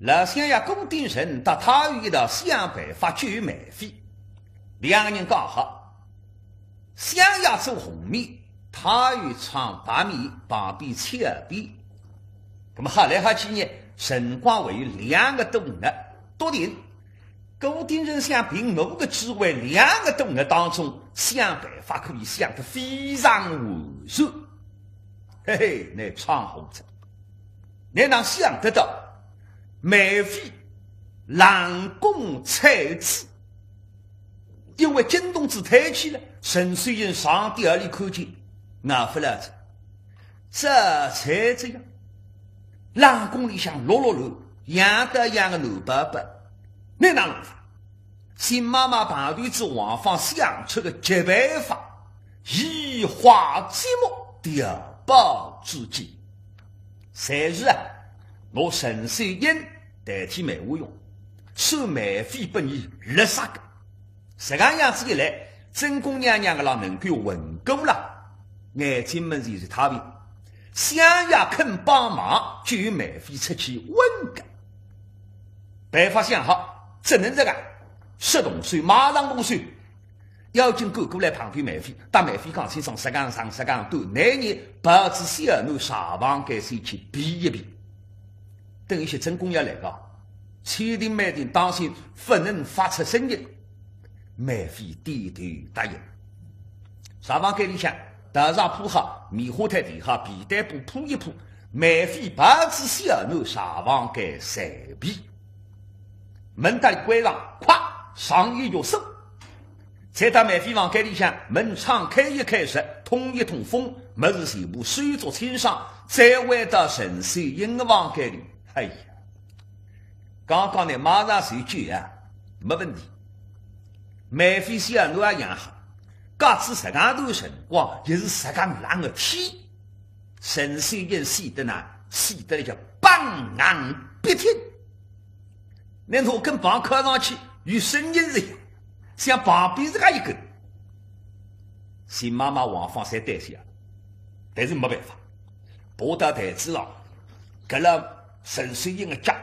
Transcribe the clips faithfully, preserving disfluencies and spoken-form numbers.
老相爷顾鼎臣搭太后一道想办法救梅妃，两个人讲好，相爷做红面，太后唱白面，旁边七二边。那么好来好去呢，辰光还有两个多月，笃定 顾鼎臣想凭我个智慧，两个多月当中想办法可以想得非常完善。嘿嘿，倷闯祸哉，倷哪想得到梅妃冷宫产子，因为金童子推去了，沈水英上吊里看见，熬勿牢哉。 这才这样，冷宫里向落落乱，养得养个男宝宝，倷哪弄法？辛妈妈碰头仔王芳想出个绝办法，移花接木，调包之计。随时啊，拿沈水英代替梅花用，算梅妃拨俚勒杀个。 实梗样子一来，正宫娘娘个浪能够混过了，眼睛门前是太平，相爷肯帮忙，就有梅妃出去混个。办法想好，只能这个，说动手，马上动手。要紧赶过来碰头梅妃，搭梅妃讲清爽，实梗长，实梗短，倷呢抱仔小囡上房间先去避一避。等一歇正宫要来个，千叮万叮当心，勿能发出声音。 梅妃点头答应。上房间里向，道床铺好，棉花毯垫好，皮蛋布铺一铺，梅妃抱仔小囡上房间随便。门搭里关上，咵，上一脚锁。再到梅妃房间里向，门敞开一开时，通一通风，物事全部收拾清爽，再回到沈水英个房间里。哎呀， 刚刚呢，马上就救啊，没问题。梅妃小囡也养好，隔仔实梗段辰光，也是实梗冷个天，沈水英死得呢，死得了叫板硬笔挺。倷拿根棒敲上去，有声音是有，像旁边自家一根。辛妈妈、王芳侪担心啊，但是没办法，爬到台子上，搿了沈水英个脚，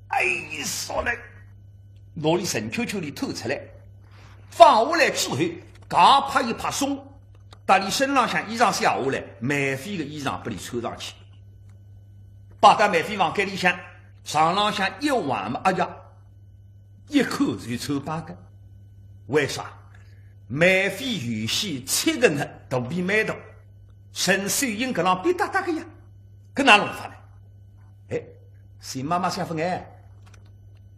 哎，说来，拿俚沈秋秋里拖出来，放下来之后，搿拍一拍松，搭俚身浪向衣裳卸下来，梅妃个衣裳拨俚穿上去，摆到梅妃房间里向，床浪向一横嘛，哎呀， 一看就穿帮个。为啥？梅妃原先七个月，肚皮蛮大，沈水英搿浪瘪嗒嗒个呀，搿哪弄法呢？哎，辛妈妈想勿哎，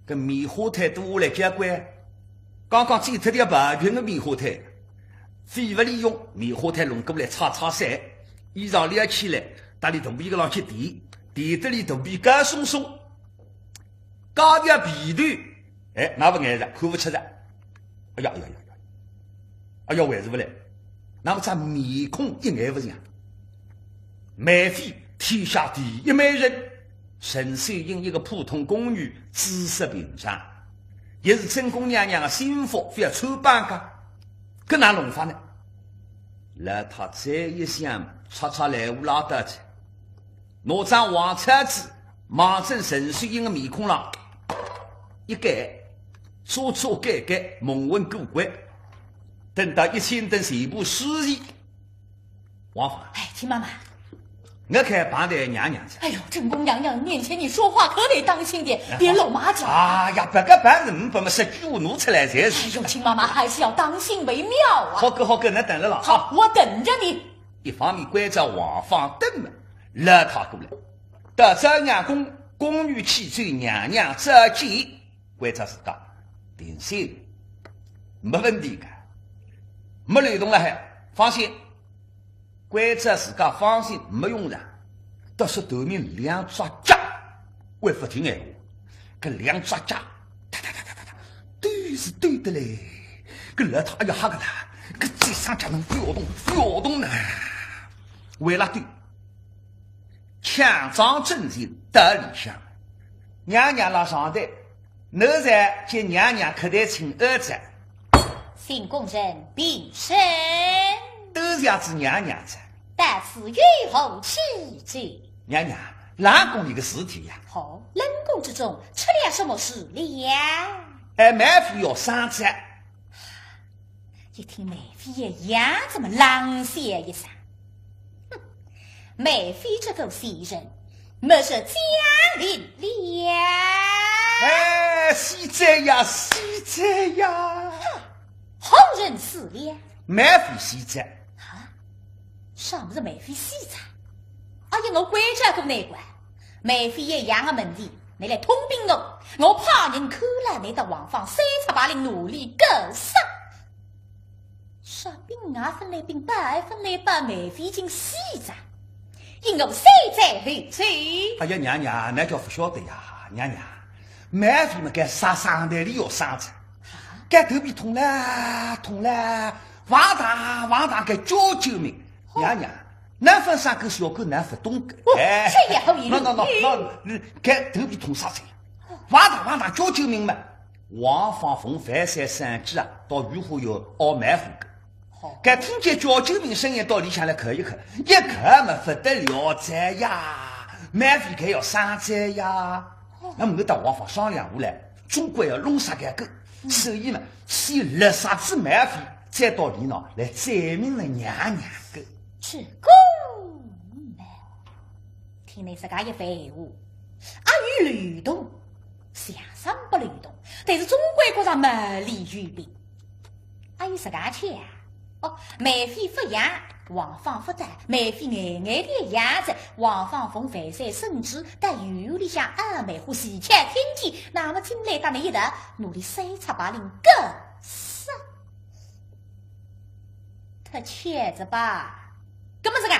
搿棉花毯脱下来交关，刚刚剪脱条白裙个棉花毯，废物利用，棉花毯弄过来擦擦潸，衣裳撩起来，搭俚肚皮搿浪去垫，垫得俚肚皮高松松。 加条被头，哎，哪勿碍着，看勿出着。哎呀，哎呀，哎呀，哎呀，还是勿来。那么只面孔一眼勿像。梅妃天下第一美人，沈水英一个普通宫女，姿色平常，也是正宫娘娘个心腹，覅穿帮个，搿哪弄法呢？老太再一想，擦擦来胡拉倒哉。 拿张黄草纸望准沈水英个面孔浪一盖，遮遮盖盖，蒙混过关。等到一切等全部舒齐，王芳，哎，秦妈妈。我看碰着娘娘哉。哎呦，正宫娘娘面前你说话可得当心点，哎，别露马脚。哎呀，别个办事，呒不么说句话拿出来才是。哎呦，秦妈妈还是要当心为妙啊。好个好个，那等着了啊。好，我等着你。一方面关照王芳等么，老太过来。 到朝阳宫，宫女去见娘娘召见，关照自家，定心，没问题个，没漏洞了还，放心。关照自家放心，没用场。倒是对面两只脚，会勿听闲话，搿两只脚，哒哒哒哒哒哒，抖是抖得来，搿老太哎呀吓个啦，搿脚上脚能勿要动，勿要动呢，为了抖。 强装镇静到里向，娘娘辣上头，奴才见娘娘客台请安哉。新宫人平身。多谢仔娘娘哉。到此有何启奏？娘娘，冷宫里个事体呀。好，冷宫之中出了什么事了？哎，梅妃要生仔。一听梅妃要养仔么冷笑一声。哼，梅妃这个贱人，末日降临了。哎，喜哉呀，喜哉呀！哼，何人死了？梅妃死哉。啊？啥物事梅妃死哉？哎呀，我关照过倷个，梅妃要养个问题，倷来通禀我，我派人看牢倷搭王芳三尺八零哪里个啥。啥病啊，勿来病，病啊勿来病，梅妃已经死哉，因我先斩后奏。哎呀，娘娘，倷叫勿晓得呀，娘娘，梅妃么该啥生仔里要生仔，啊？该头皮痛了，痛了，哇哒哇哒该叫救命。娘娘，倷勿生个小狗倷勿懂个。哦，哎，这也好一理。喏，喏，喏，喏，该头皮痛啥哉？哇哒哇哒叫救命嘛。王芳逢万岁圣旨啊，到御花园熬梅妃个。好。该听见叫救命声音到里向来看一看，一看嘛勿得了哉呀，梅妃该要生仔呀。哦。那么搭王芳商量下来，总归要弄杀该个，嗯。所以呢，先勒杀仔梅妃，再到里向来斩命了娘娘个。这个嘛，听倷自家一番闲话，阿有漏洞，像煞勿漏洞，但是总归觉着么里有病。 阿有啥个巧啊？哦，梅妃勿养，王芳勿打，梅妃眼眼的养仔，王芳逢万岁圣旨，搭御园里向啊梅花齐巧听见，那么进来搭倷一道，哪里三尺八零个啥？太巧哉吧？搿么这个，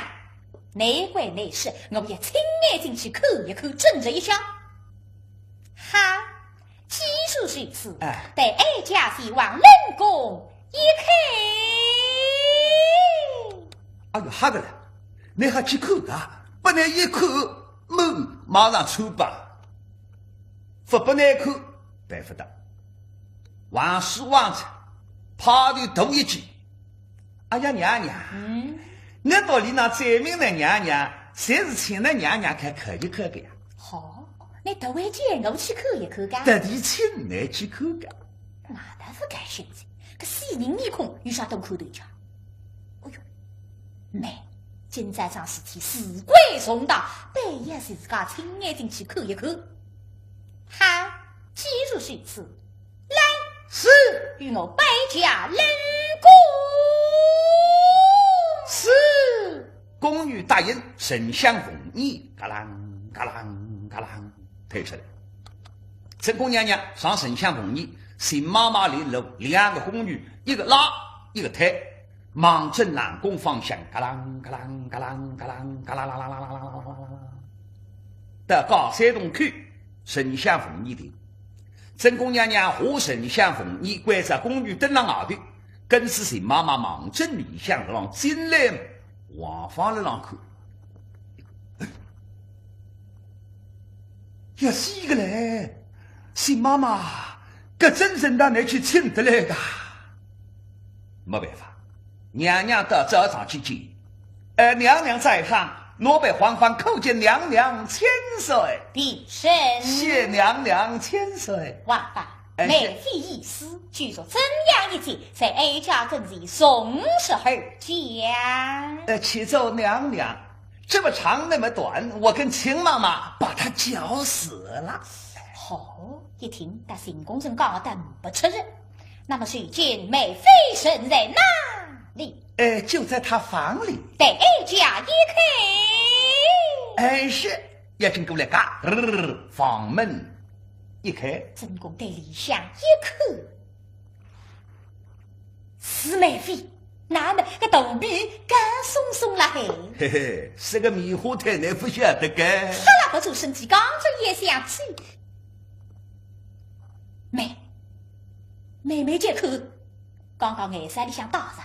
难怪难说，我要亲眼睛去看一看，证实一下。哈， 既是如此，哎。待哀家前往冷宫一看。哎哟，吓得了，倷还去看啊？拨倷一看，门马上穿吧。勿拨倷看，办勿得。横竖横着，派头大一记。 哎呀，娘娘，嗯？倷到里向斩命了娘娘，侪是请了娘娘看，看一看个呀。好，倷特为叫我去看一看个？特地请倷去看个。那倒勿高兴哉，搿死人面孔有啥大看头叫？哎哟，呒，今朝桩事体事关重大，必要自家亲眼睛去看一看。好，既如此， 来，是。与我摆驾冷宫。是。宫女答应，沉香凤仪嘎啷嘎啷嘎啷退出来。正宫娘娘上沉香凤仪，沈妈妈领路，两个宫女，一个拉，一个推，望准冷宫方向，嘎啷嘎啷嘎啷嘎啷嘎啦啦啦啦啦啦啦啦啦啦。到高山洞口，沉香凤仪停。 正宫娘娘下沉香凤仪，关照宫女等辣外头，跟仔沈妈妈望准里向浪进来，王芳辣浪看。要死个嘞！沈妈妈，搿真正到哪去请得来个？没办法， 娘娘到早上去见。呃，娘娘在上，奴婢王芳叩见娘娘千岁。平身。谢娘娘千岁。王芳，哎，谢。梅妃已死，据说怎样一件，在哀家跟前从实而讲。呃，启奏娘娘，这么长那么短，我跟秦妈妈把她绞死了。好，一听，搭沈公公讲得勿出入。 那么如今梅妃身在哪里？哎，就在她房里。待哀家一看。哎，是，要紧过来嘎，房门一开。正宫对里向一看，是梅妃，那么个肚皮梗松松了嘿。嘿嘿，是个棉花胎，倷勿晓得个。哈啦，勿做声体，刚正也想起。梅，梅梅，倷看， 刚刚眼色里向带着，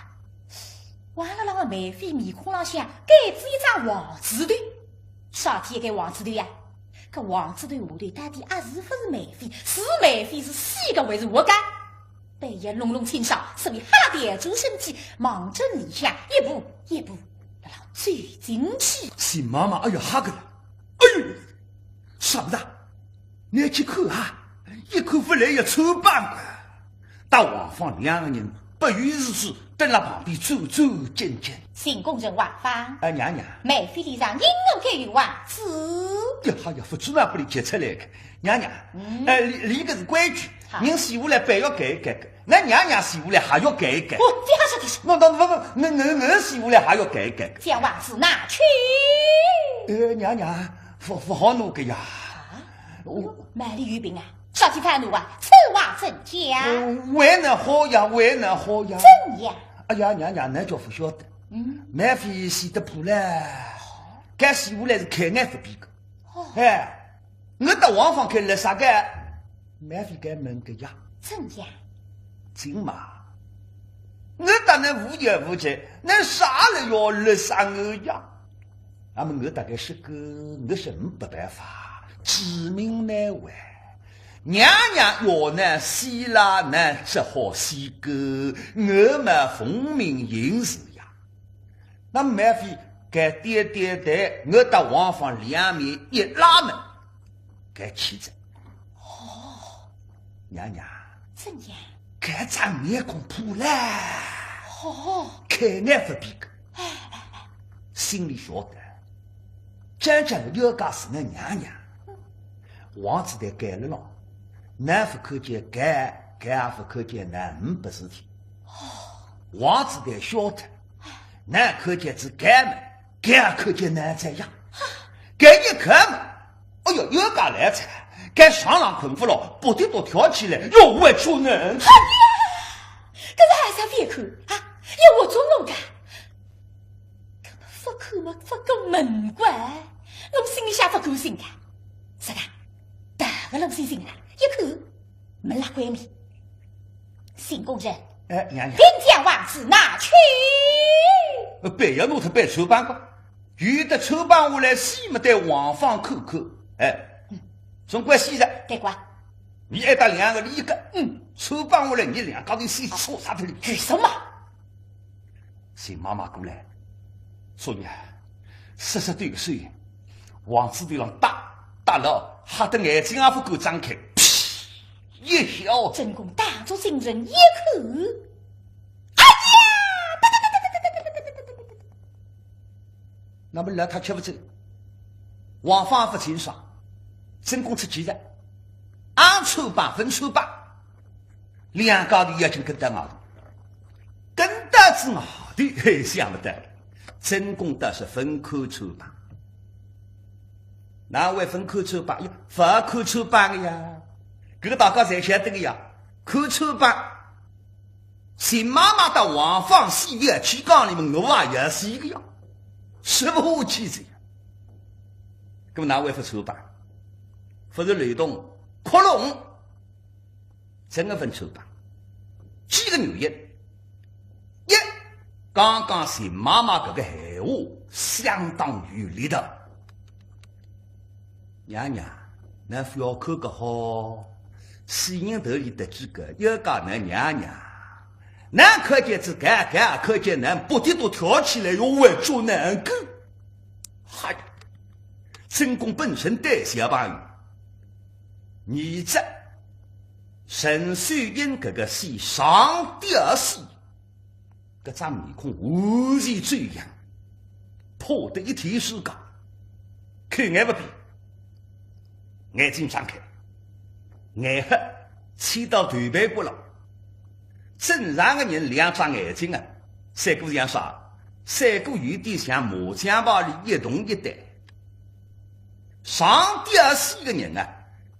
王辣浪个梅妃面孔浪向盖仔一张黄纸头。啥体一个黄纸头呀？搿黄纸头下头到底阿是勿是梅妃？是梅妃是死个还是活个？必要弄弄清爽，所以哈啦调转身体，望准里向一步一步辣浪走进去。沈妈妈，哎呀，吓个了！哎呦！啥物事啊？你去看啊，一看勿来也穿帮个。搭王芳两个人不由自主蹲辣旁边战战兢兢。新宫人王芳，哎，娘娘。梅妃脸上因何该有王子？呀哈呀，勿知哪里接出来个。娘娘，嗯。哎，俚，俚搿是规矩，好。人死下来板要盖一盖个，那娘娘死下来还要盖一盖。哦，覅说覅说。那，那，勿，勿，那，那，那死下来还要盖一盖个。将王子拿去。呃，娘娘，勿，勿好拿个呀。啊？我，哪里有病啊？啥体勿好拿啊？此话怎讲？呃，为哪好呀，为哪好呀？怎样？哎呀，娘娘，倷叫勿晓得。嗯。梅妃死得早了，该死下来是开眼勿闭个。哦。哎，我搭王芳开了啥个？梅妃该问个呀。怎样？怎么？我搭倷无冤无仇，倷啥了要勒杀我呀？那么我大概是个，我是没办法，自命难违。娘娘要倷死了，倷只好死个，我么奉命行事呀。那梅妃该点点头，我搭王芳两面一拉么，该去哉。哦。娘娘。怎样？该张面孔破了。哦。开眼勿闭个。哎，哎，哎。心里晓得，真正个冤家是倷娘娘。王子台盖了咯，倷勿看见盖，盖也勿看见倷，呒不事体。哦。王子台晓得， 倷看见仔该么，该也看见倷哉呀。该一看么，哎哟，冤家来哉，该床浪困勿牢，扑的都跳起来，要活捉人。哎呀，搿是啥事体啊？要活捉人家？搿么勿看么，勿过门怪，我心里向勿高兴个。是个，大个老先生啊，一看， 门拉关门。新宫人，哎，娘娘。并将王子拿去。呃，板要拿脱板穿帮个，有得穿帮下来，死么对王芳看看。哎，总归死哉。对个。倷还搭两个俚个，嗯，穿帮下来，倷两家头死错啥脱哩？为什么？ 新妈妈过来，说呀，实实对对，王子头浪搭搭牢，吓得眼睛也勿敢张开，噗，一笑。正宫打着精神一看，哎呀！那么老太吃勿准，王芳勿清爽，正宫出气哉，硬穿帮勿穿帮，两家头已经跟到外头。 跟到仔外头，嘿，想勿到，正宫倒是勿看穿帮。哪会勿看穿帮？呀，勿看穿帮个呀，搿个大家侪晓得个呀，看穿帮。新妈妈搭王芳死，勿要去讲俚么，我也要死个呀，说勿下去哉呀。搿么哪会勿穿帮？勿是漏洞，窟窿。 真个勿穿帮。几个原因。一，刚刚新妈妈搿个闲话相当有力道。娘娘，倷覅看个好，死人头里搭几个，要讲倷娘娘，倷看见仔该，该也看见倷，扑的都跳起来，要活捉倷个。嗨，正宫本身胆小朋友， 儿子陈秀英搿个死，上吊死，搿张面孔完全走样，怕得一天世界，口眼勿闭，眼睛张开，眼黑，青到头背骨浪。正常个人两只眼睛啊，赛过像啥？赛过有点像麻将牌里一动一呆。 上吊死个人啊，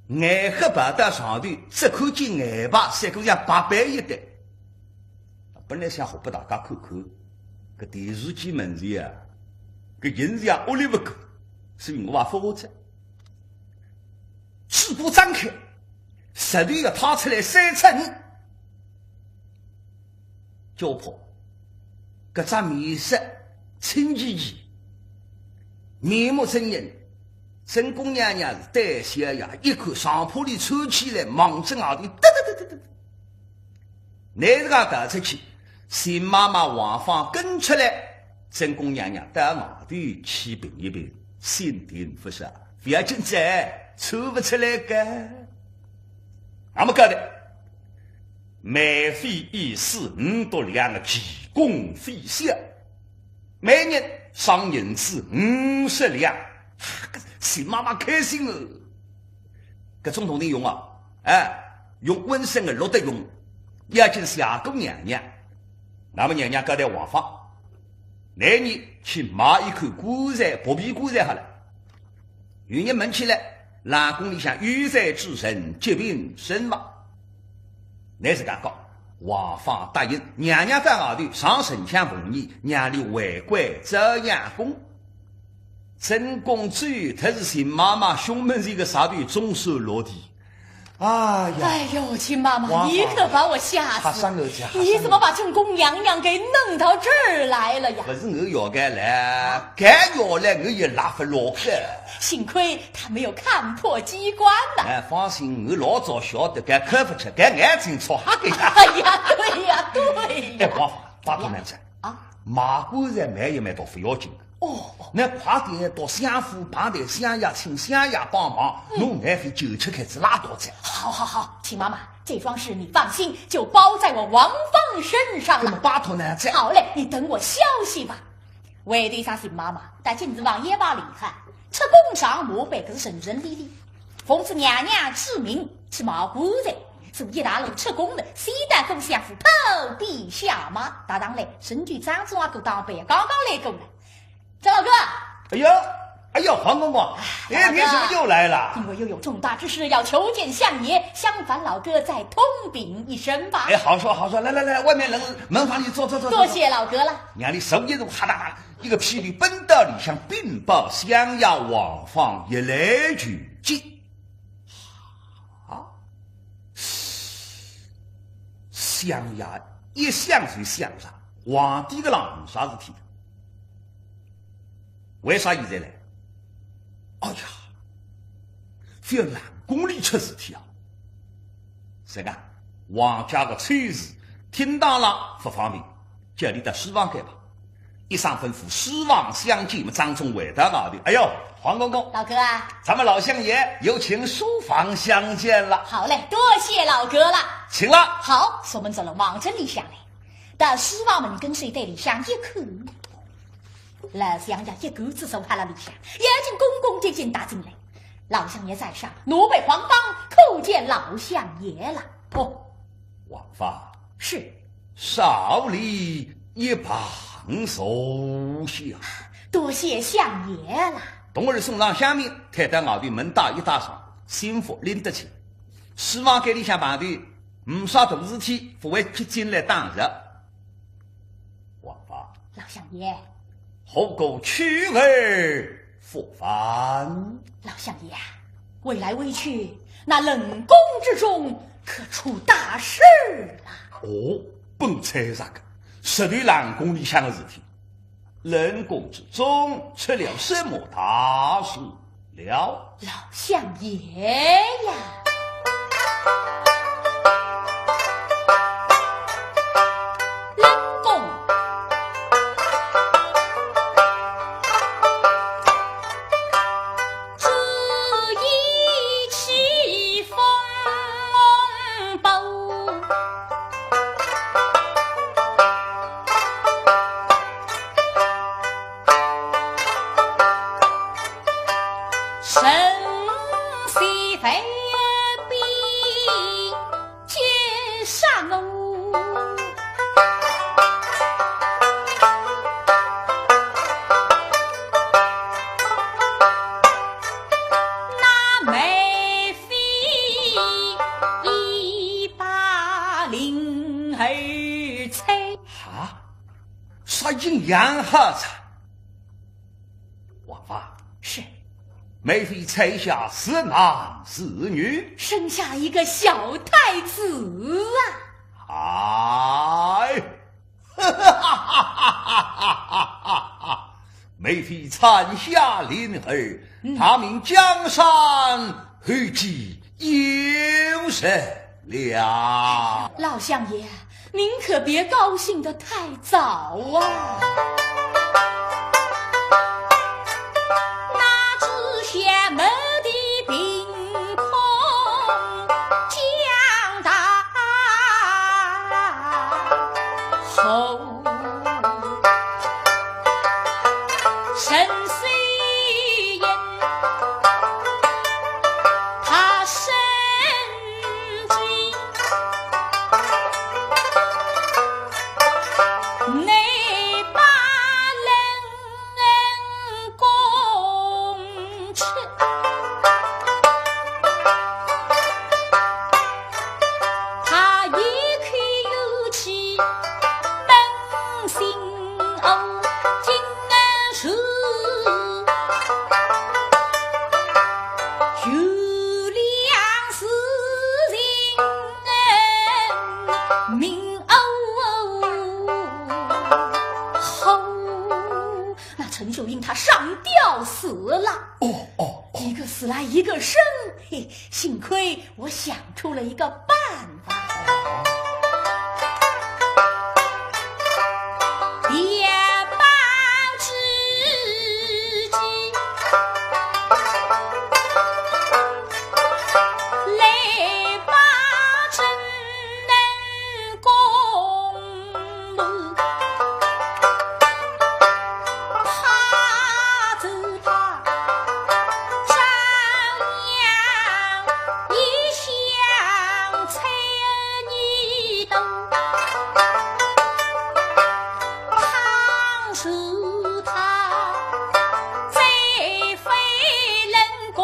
眼黑爬到上头，只看见眼白，赛过像白板一呆。本来想好拨大家看看，搿电视机门前啊，搿人是也屋里勿够，所以我也勿好哉。嘴巴张开，舌头要搨出来三寸。 叫破，搿只面色青兮兮，面目狰狞。正宫娘娘是胆小呀，一看上铺里窜起来，望仔外头，得得得得得。乃是讲逃出去，新妈妈王芳跟出来，正宫娘娘到外头去避一避，心定勿是，勿要紧哉。出勿出来个。那么搿个，梅妃一死，五百两个奇功飞销，每日赏银子五十两，搿个秦妈妈开心哦。搿种铜钿用啊，哎，用温顺个落得用，要紧谢过娘娘。那么娘娘交代王芳，拿伊去买一口棺材，薄皮棺材好了。 有人问起来，冷宫里向有罪之人疾病身亡。乃是讲讲，王芳答应，娘娘到外头上城墙奉伊，让伊回归昭阳宫。正宫走脱仔，秦妈妈胸门前个石头总算落地。哎呀，哎呦，秦妈妈，王芳，你可把我吓死了！吓煞我去，吓煞我。你怎么把正宫娘娘给弄到这儿来了呀？勿是我要个来，该要来我也拉勿落个。幸亏 她没有看破机关呐。哎，放心，我老早晓得该看勿出，该眼睛戳瞎个呀。哎呀，对呀，对呀。哎，王芳，拜托㑚哉，啊？买棺材慢一慢倒勿要紧个。哦，哦。㑚快点到相府办台相爷，请相爷帮忙，嗯。弄眼睛救出开仔拉倒哉。好，好，好，秦妈妈，这桩事你放心，就包在我王芳身上了。那么拜托㑚哉。好嘞，你等我消息吧。 为的啥？秦妈妈，但今日王爷把厉害，出宫上马背可是神神理理，奉仔娘娘之命去买棺材，所以一大路出宫了，先到顾相府普边下马，搭上来，身体当中啊，够当背，刚刚来过来。张老哥，哎呦，哎呦，黄公公，哎，哎，你怎么又来了？因为又有重大之事要求见相爷，相烦老哥再通禀一声吧。哎，好说好说，来来来，外面冷，门房里坐坐坐。多谢老哥了。 让伊手一动，哈哒哒，一个霹雳奔到里向禀报相爷王芳一来求见。啊，相爷一想就想着，皇帝个浪啥事体？为啥现在来？哎呀，覅冷宫里出事体啊！是个，王家个丑事听到了勿方便， 叫伊到书房间吧。一声吩咐，书房相见么，张忠回到外头。哎呦，黄公公，老哥啊，咱们老相爷有请书房相见了。好嘞，多谢老哥了。请了。好，锁门走了，望仔里向来。到书房门跟首对里向一看，老相爷一个子坐好了里向，眼睛恭恭敬敬打进来。老相爷在上，奴婢黄芳叩见老相爷了。哦， 王芳。是。少礼一旁坐下。多谢相爷了。童儿送上香茗，退到外头门搭一搭上，新妇领得去。书房间里向碰头，呒啥大事体，勿会去进来打扰。王芳。老相爷。 何故去而复返？老相爷，为来为去，那冷宫之中可出大事了。哦，本猜着个，实头冷宫里向个事体。冷宫之中出了什么大事了？老相爷呀！ 冷宫之一起风波，神仙万变 奸杀我。那梅妃一把灵儿妻。啊？啥人养好哉？ 王芳。是。梅妃产下是男是女？生下了一个小太子啊！哎，梅妃产下麟儿，嗯。大明江山后继有人了。老相爷， 您可别高兴得太早啊。那只下没的病陈水英，他生计，你把人公吃。 他一口有气闷心哦，竟然是有良事情命哦。吼，那陈秀英她上吊死了。哦，哦，哦。一个死来一个生，嘿，幸亏 我想出了一个办法。别把自己来把真能公母，怕着他 张扬一向猜疑多，倘使他再非冷宫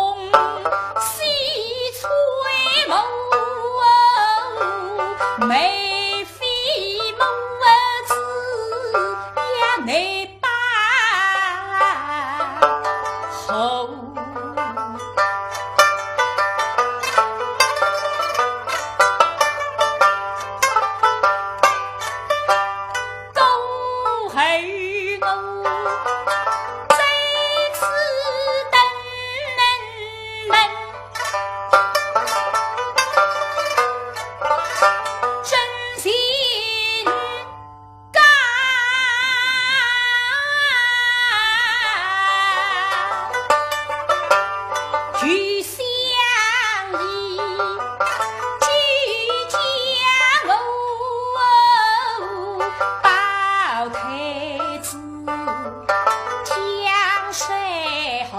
喜吹梦，梅妃母子也难 把后。都害我在此等门，真心 家，就相依，就将我抱太子江山后，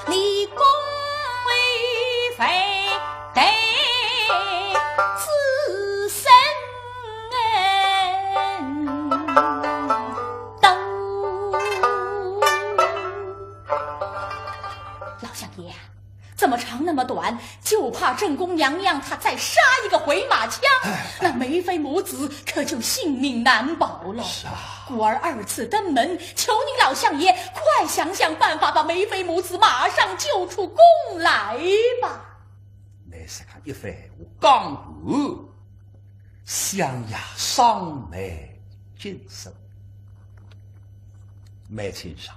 你功为非 待子孙恩多。老相爷，这么长那么短，就怕正宫娘娘她再杀一个回马枪，哎，那梅妃母子可就性命难保了。是啊。故而二次登门，求您老相爷快想想办法，把梅妃母子马上救出宫来吧。 乃是讲一番闲话讲完，相爷双眉紧锁。梅清爽，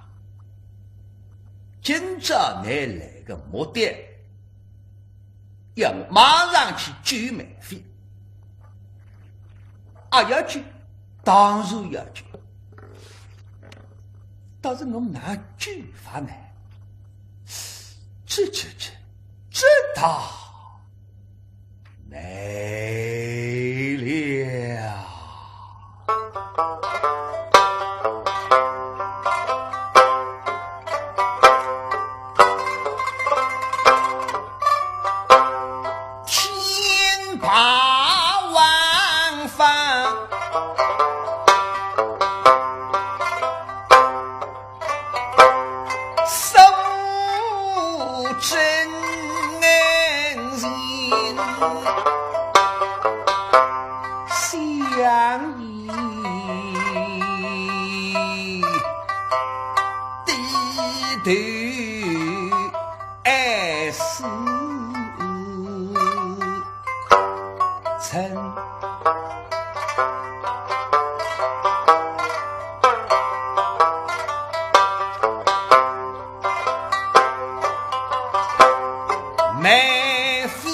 今朝你来个目的，要我马上去救梅妃。啊，要救，当然要救。 但是我哪救法呢？这，这，这，这倒难了。天把王法 手执恩情相依，低头爱思。 臣。梅妃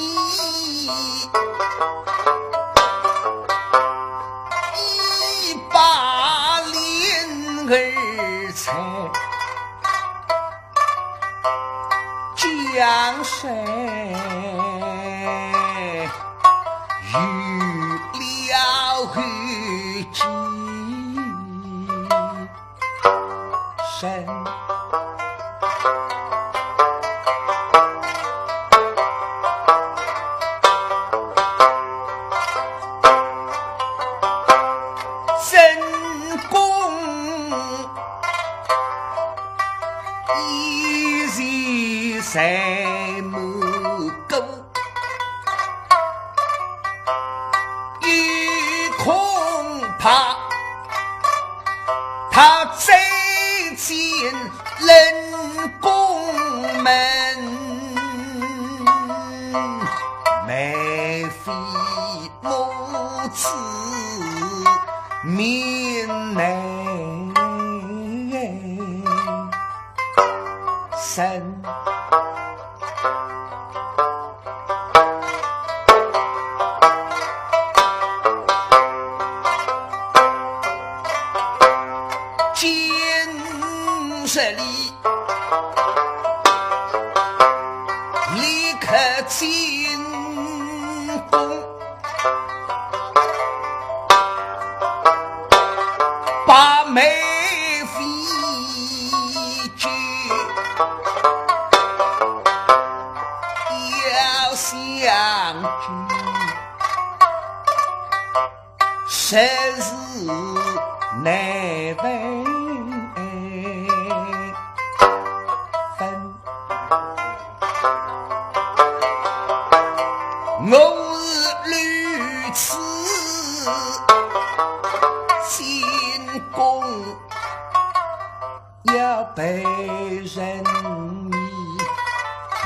一把莲儿采， 江山有了后继。身。正宫依然在门口。 又恐怕他走进冷宫门，梅妃母子面难生。 今日里立刻进宫，把梅妃救，要相救，实是难为分。我是如此进宫， 要被人疑。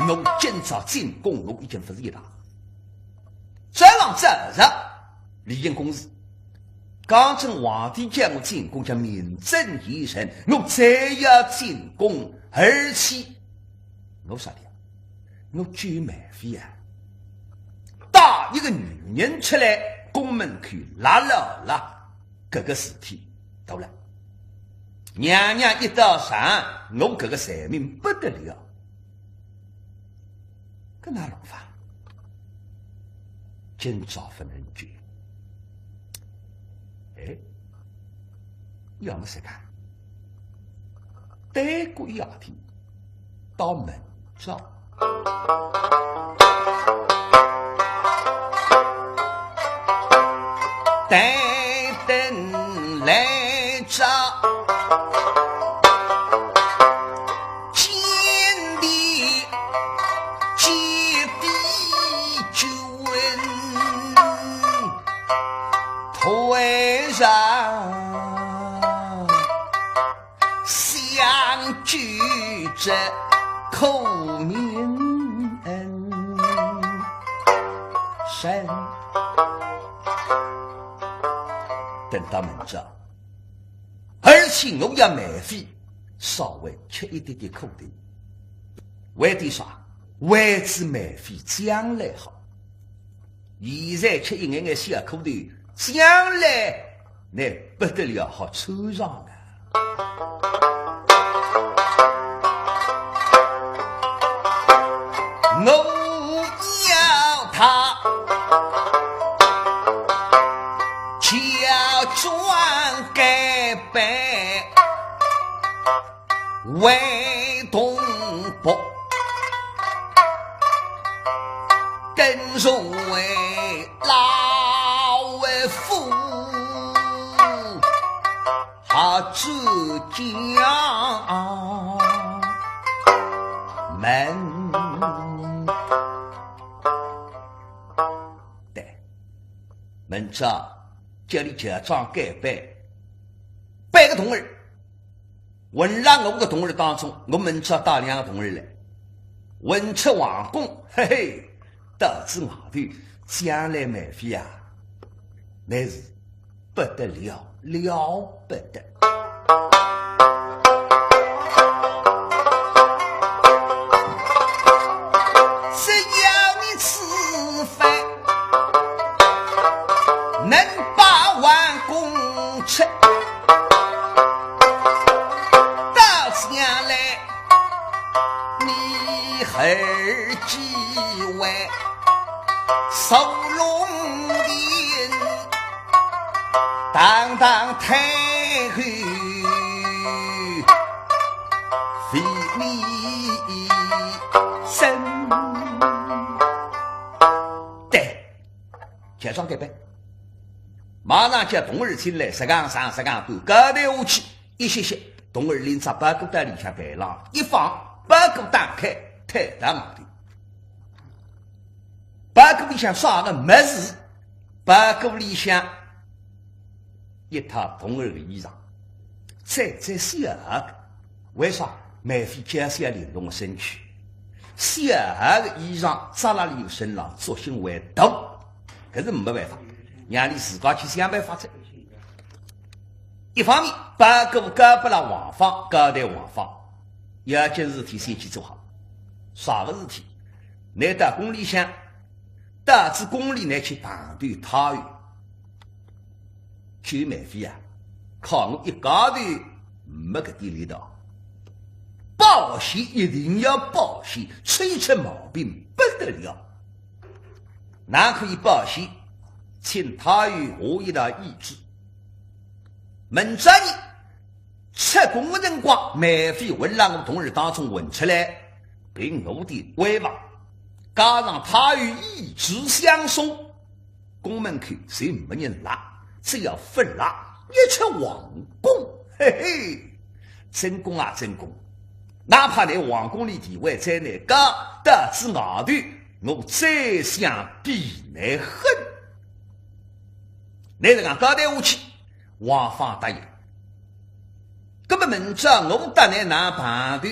我今朝进宫，我已经勿是一大。早浪早着，例行公事。刚正皇帝叫我进宫，叫名正言顺，我再要进宫，而且我啥的呀？我救梅妃啊，带一个女人出来，宫门口拉牢了，搿个事体大了。 娘娘一道上，我搿个罪名不得了。搿哪弄法？今朝勿能救。哎，要么实梗，耽搁一夜天，到明朝。 待等来朝，见帝见帝君，退让 相救者可免身。等到明朝，而且我要梅妃稍微吃一点点苦头。为的啥？为仔梅妃将来好。 现在吃一眼眼小苦头，将来乃不得了好惆怅啊。我要她乔装改扮， 为同仆，跟随老夫好主将门。对，明朝叫俚乔装改扮，扮个童儿。 混辣我个童儿当中，我明朝带两个童儿来，混出皇宫，嘿嘿，到仔外头，将来梅妃啊，乃是不得了，了不得。只要你此番 能把皇宫出，到将来你儿继位，坐龙庭，堂堂太后。一桩该办。马上叫童儿进来，实梗上，实梗端，交代下去，一歇歇，童儿拎只包裹到里向台浪一放，包裹打开，推到外头。包裹里向啥个物事？包裹里向一套童儿个衣裳，再再小个。为啥？梅妃娇小玲珑个身躯，小个衣裳扎辣俚身浪，作兴为大，搿是没办法，让俚自家去想办法哉。一方面，包裹交拨了王芳，交代王芳，要紧事体先去做好。啥个事体？倷到宫里向，到仔宫里倷去碰头太后， 求梅妃啊，靠我一家头没搿点力道。保险一定要保险，出一出毛病不得了。哪可以保险？请太后下一道懿旨。明朝呢，出宫个辰光，梅妃混辣我童儿当中混出来，凭我的威望，加上太后懿旨相送， 宫门口侪没人拉，只要勿拉，一出皇宫，嘿嘿，正宫啊正宫，哪怕倷皇宫里地位再难高，到仔外头，我宰相比倷狠。倷实梗交代下去，王芳答应。 搿么明朝我搭倷碰头，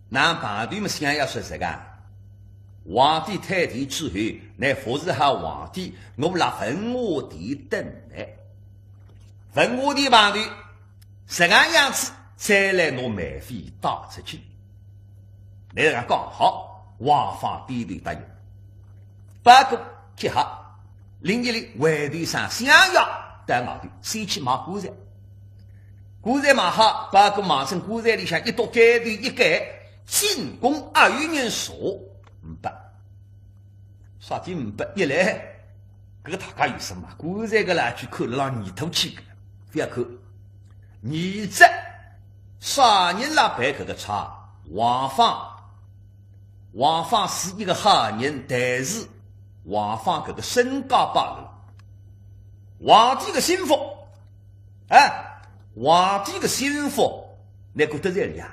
碰头么想要说实梗，皇帝退朝之后，倷服侍好皇帝，我辣文华殿等倷。文华殿碰头，实梗样子，再来拿梅妃带出去。倷实梗讲好，王芳点头答应。 包裹接好，拎一拎，回头上相爷到外头，先去买棺材。棺材买好，包裹望准棺材里向一垛，盖头一盖，进宫阿有人坐？呒不。啥体呒不？一来，搿个大家有数嘛，棺材搿啦，去看了浪泥土去个，覅看。二则，啥人辣办搿个差？王芳。 王芳是一个好人，但是王芳搿个身价摆勒，皇帝个心腹，哎，皇帝个心腹，倷讲得罪俚啊？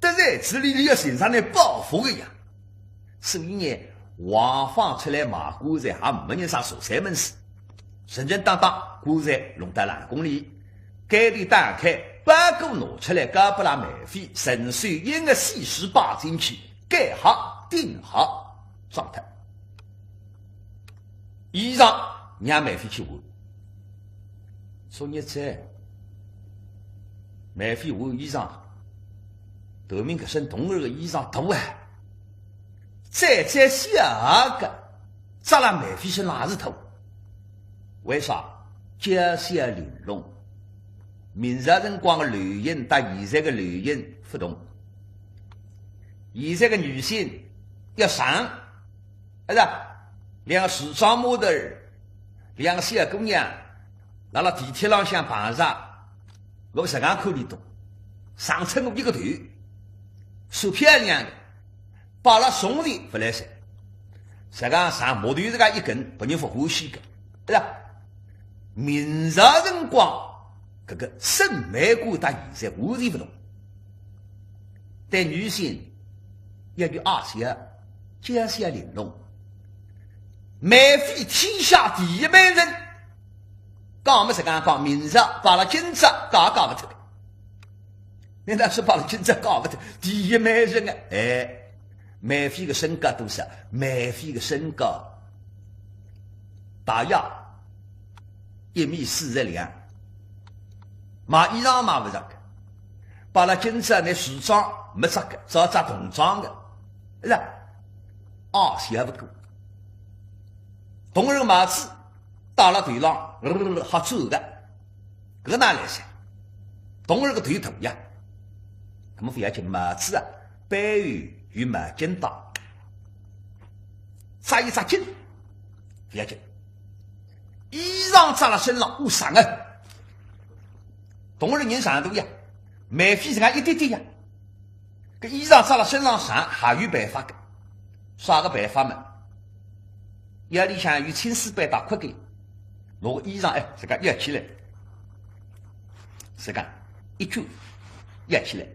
得罪仔俚，俚要寻着倷报复个呀。所以呢，王芳出来买棺材，还没人啥熟悉门子。 顺顺当当，棺材弄到冷宫里，盖头打开，包裹拿出来，交拨了梅妃，顺手一个细手摆进去，盖好，顶好，装脱。衣裳让梅妃去换。昨日子，梅妃换衣裳，头面搿身童儿个衣裳大啊， 再再小个，扎辣梅妃身浪也是大。为啥？娇小玲珑。明朝辰光个流行搭现在个流行勿同。现在个女性要长，是吧？两个时装模特儿，两个小姑娘，辣辣地铁浪向碰着，我实梗看俚笃，长出我一个头，算漂亮个。 摆辣胸前勿来三。实梗上木头实梗一根，别人勿欢喜个，对吧？明朝辰光，搿个审美观搭现在完全勿同。对女性要有爱心，娇小玲珑。梅妃天下第一美人，讲么实梗讲，明朝摆辣今朝，讲也讲勿脱个。 难道是摆辣今朝讲勿脱？第一美人啊，哎，梅妃个身价多少？梅妃个身价大约一米四十两，买衣裳买勿着个，摆辣今朝拿时装没着个，只好着童装个，是吧？啊，想勿过，童儿帽子戴辣头浪，呃，瞎转个。 搿哪来三？童儿个头大呀。那么勿要紧，帽子啊，背后有毛巾搭，扎一扎巾，勿要紧。衣裳扎辣身浪，我长啊。童儿人长大呀，梅妃实梗一点点呀。搿衣裳扎辣身浪长，还有办法个。啥个办法嘛？夜里向有青丝被搭困个，拿个衣裳哎，自家压起来，自家一卷，压起来，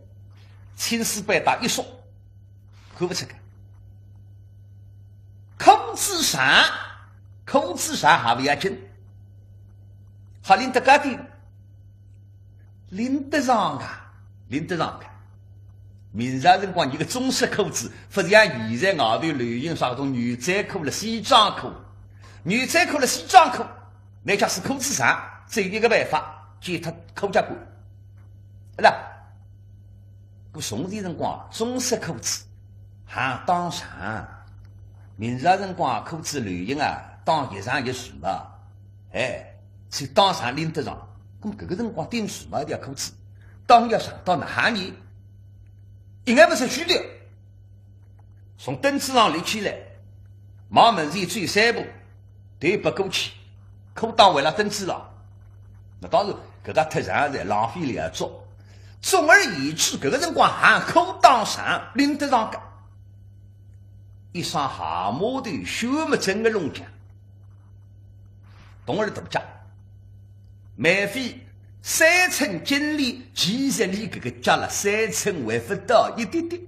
青丝被带一束，看勿出个。裤子长，裤子长还勿要紧，还拎得高点，拎得上个，拎得上个。明朝辰光，伊个中式裤子，勿像现在外头流行啥种牛仔裤了、西装裤。牛仔裤了、西装裤，乃叫是裤子长，只有一个办法，剪脱裤脚管。啦，搿从前辰光，中式裤子还当长，明朝辰光裤子流行啊，当越长越时髦，哎，是当长拎得上。搿么搿个辰光顶时髦一条裤子，当要长到哪里？应该勿是虚的。从凳子上立起来，望门前走三步，头别过去，裤裆围了凳子上。那当然，搿个太长了，浪费了也足。总而言之，搿个辰光还裤裆长，拎得上个。一双蛤蟆头，袖么真个弄僵。 童儿大脚，梅妃三寸金莲，其实伊搿个脚了三寸还勿到一点点。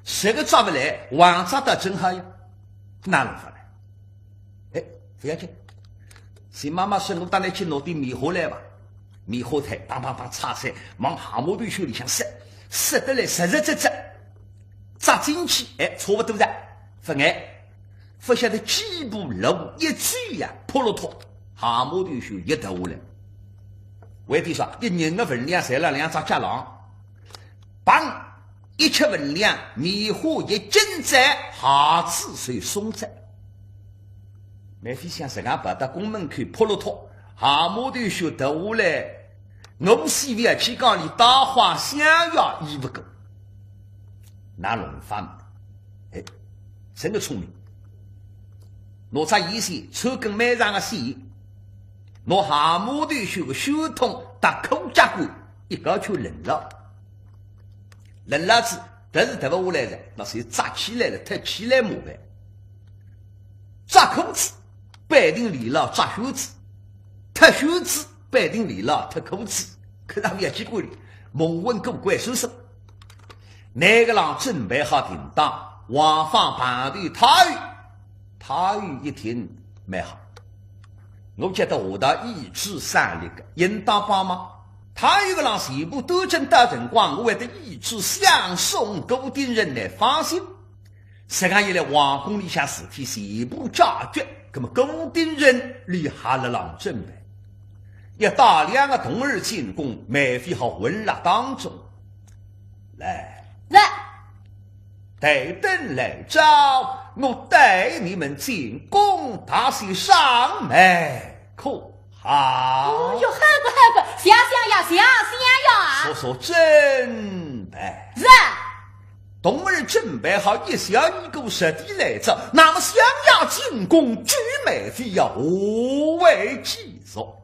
实梗着勿来，横着倒正好呀，哪弄法呢？哎，勿要紧，是妈妈说我带侬去拿点棉花来吧。棉花袋，砰砰砰拆开，往蛤蟆头袖里向塞，塞得来实实在在，扎进去，哎，差勿多哉，勿碍。 勿晓得几步路一走呀，扑落脱，蛤蟆头袖一脱下来。为点啥？一人个分量侪辣两只脚浪，砰，一吃分量，棉花一紧展，鞋子就松脱。梅妃想，实梗跑到宫门口扑落脱，蛤蟆头袖脱下来，我死勿要去讲，连带花香也移勿过。哪弄法嘛？哎，真个聪明。 拿只线线，穿根蛮长个线，拿蛤蟆头袖个袖筒搭裤脚管一道去拎牢。拎牢仔，脱是脱勿下来哉，那是扎起来了，脱起来麻烦。扎裤子，板定连牢扎袖子，脱袖子，板定连牢脱裤子，搿倒勿要去管伊，蒙混过关算数。拿个人准备好停当，王芳碰头太后， 太后一听，蛮好。我觉得下头一直三立个，应当帮忙。太后个人全部端正到辰光，我会得一直相送顾鼎臣来放心。实梗一来，皇宫里向事体全部解决，葛么顾鼎臣伊还辣浪准备，要带两个童儿进宫，梅妃好混辣当中。来，来， 待等来朝，我带你们进宫，大喜赏梅可好？哦哟，好个好个，谢谢呀，谢谢呀。速速准备。是。童儿准备好，一小一个实地来朝，那么相爷进宫，举梅妃呀，何为其首？